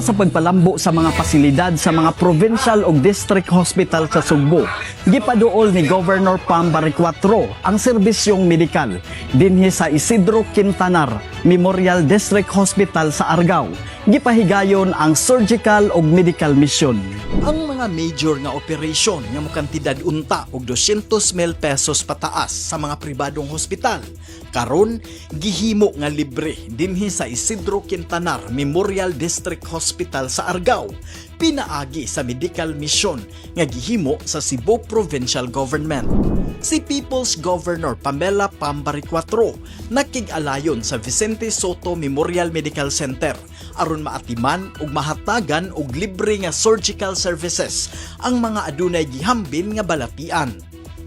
Para sa pagpalambo sa mga pasilidad sa mga provincial ug district hospital sa Sugbo, gipaduol ni Governor Pam Baricuatro ang serbisyong medikal dinhi sa Isidro Quintanar Memorial District Hospital sa Argao. Gipahigayon ang surgical ug medical mission. Ang mga major nga operation nga mokantidad unta og 200 mil pesos pataas sa mga pribadong hospital karon gihimo nga libre dinhi sa Isidro Quintanar Memorial District Hospital sa Argao pinaagi sa medical mission nga gihimo sa Cebu Provincial Government. Si People's Governor Pamela Pam Baricuatro nakig-alayon sa Vicente Sotto Memorial Medical Center aron maatiman ug mahatagan og libre nga surgical services ang mga adunay gihambin nga balatian.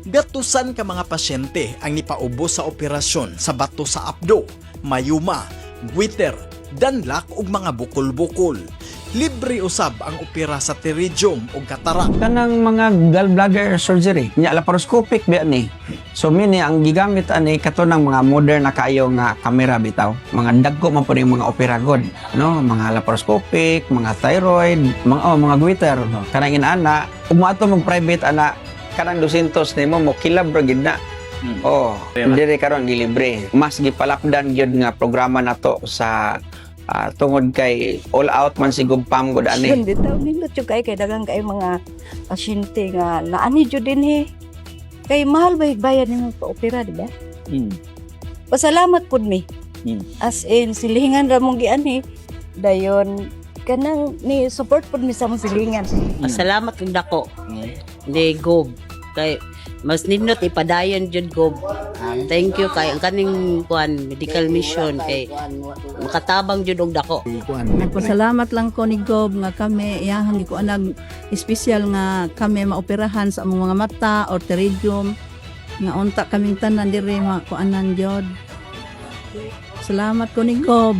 Gatusan ka mga pasyente ang nipaubos sa operasyon sa bato sa apdo, mayuma, goiter, danlak ug mga bukol-bukol. Libre usab ang opera sa pterygium ug katarak. Kanang mga gallbladder surgery nya, laparoscopic ba ni. So mini ang gigamit ani kato ng mga modern na kaayo nga kamera bitaw, mga dagko man po yung mga opera god, no, mga laparoscopic, mga thyroid, mga, oh, mga goiter, kanang inana. Ug moadto mong private ana, kanang 200 nimo mo kilab ra gid na. Oh, diri karon gilibre. Mas gipalapdan gyud nga programa nato sa tungod kay all out man si Gov Pam gud ani. Yun, bitaw nindot jud kay kay daghang kay mga pasyente nga naani jud dinhi. Kay mahal ba bayad nimo pa opera, di ba? Pasalamat pud mi. As in, silingan ra mong gianhi. Dayon kanang ni support pud mi sa mong silingan. Pasalamat kag dako ni Gob. Kay mas nindot ipadayon jud, Gob. Thank you kay ang kaning kuan medical mission kay makatabang jud og dako. Nagpasalamat lang ko ni Gob nga kami iyahang gikuanag espesyal nga kami maoperahan sa among mga mata or pterygium nga unta kaming tanan diri makuanan gyud. Salamat ko ni Gob.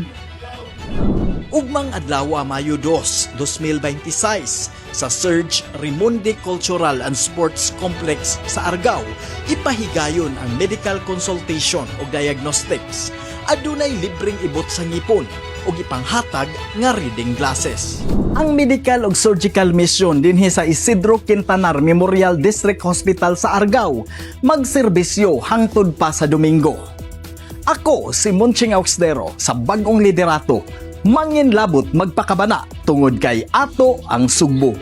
Ugmang adlaw, Mayo 2, 2026 sa Serge Raymundi Cultural and Sports Complex sa Argao, ipahigayon ang medical consultation o diagnostics. Adunay libreng ibot sa ngipon ug ipanghatag nga reading glasses. Ang medical ug surgical mission dinhi sa Isidro Quintanar Memorial District Hospital sa Argao magserbisyo hangtod pa sa Domingo. Ako si Monching Auxdero sa bag-ong liderato. Manginlabot magpakabana tungod kay ato ang Sugbo.